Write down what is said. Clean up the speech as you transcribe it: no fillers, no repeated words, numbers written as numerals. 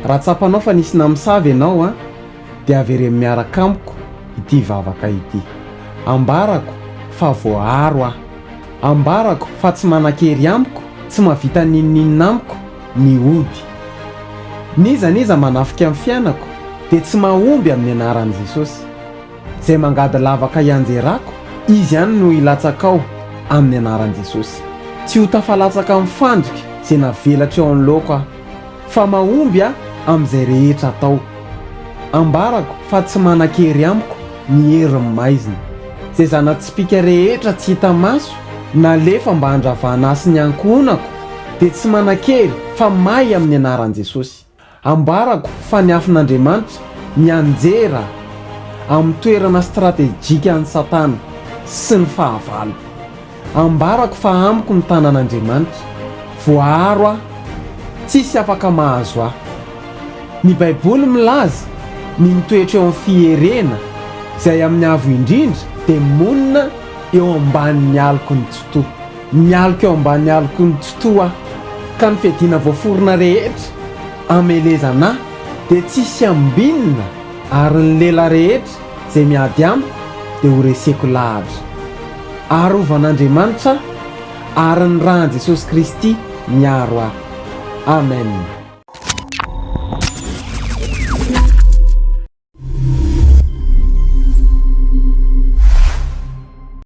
Raha tsapanao fa nisy namosavy ianao an, dia avereno miaraka amiko ity vavaka ity. Ambarako fa voaaro aho. Ambarako fa tsy manan-kery amiko, tsy mahavita n'inon'inona amiko ny ody. N'iza n'iza manafika ny fiainako dia tsy mahomby amin'ny anaran'i Jesosy. Izay mangady lavaka hianjerako, izy ihany no hilatsaka ao amin'ny anaran'i Jesosy. Tsy ho tafalatsaka amin'ny fandrika izay navelatra eo anoloako aho, fa mahomby aho amin'izay rehetra atao. Ambarako fa tsy manan-kery amiko ny herin'ny maizina. Izay zana-tsipìka rehetra tsy hita maso nalefa mba handravana ahy sy ny ankohonako dia tsy manan-kery fa may amin'ny anaran'i Jesosy. Ambarako fa ny afon'Andriamanitra mianjera amin'ny toerana stratejika an'i Satana sy ny fahavalo. Ambarako fa amiko ny tanan'Andriamanitra. Voaaro aho. Tsisy afaka mahazo ahy. Ny Baiboly milaza ny mitoetra eo amin'ny fierena izay amin'ny Avo Indrindra dia monina eo ambanin'ny aloky ny Tsitoha. Mialoka eo ambany aloky ny Tsitoha aho, ka ny fiadiana voaforona rehetra amelezana ahy dia tsisy ambinina ary ny lela rehetra izay miady amiko dia ho reseko lahatra. Arovan'Andriamanitra aho ary ny ràn'i Jesosy Kristy miaro ahy. Amen.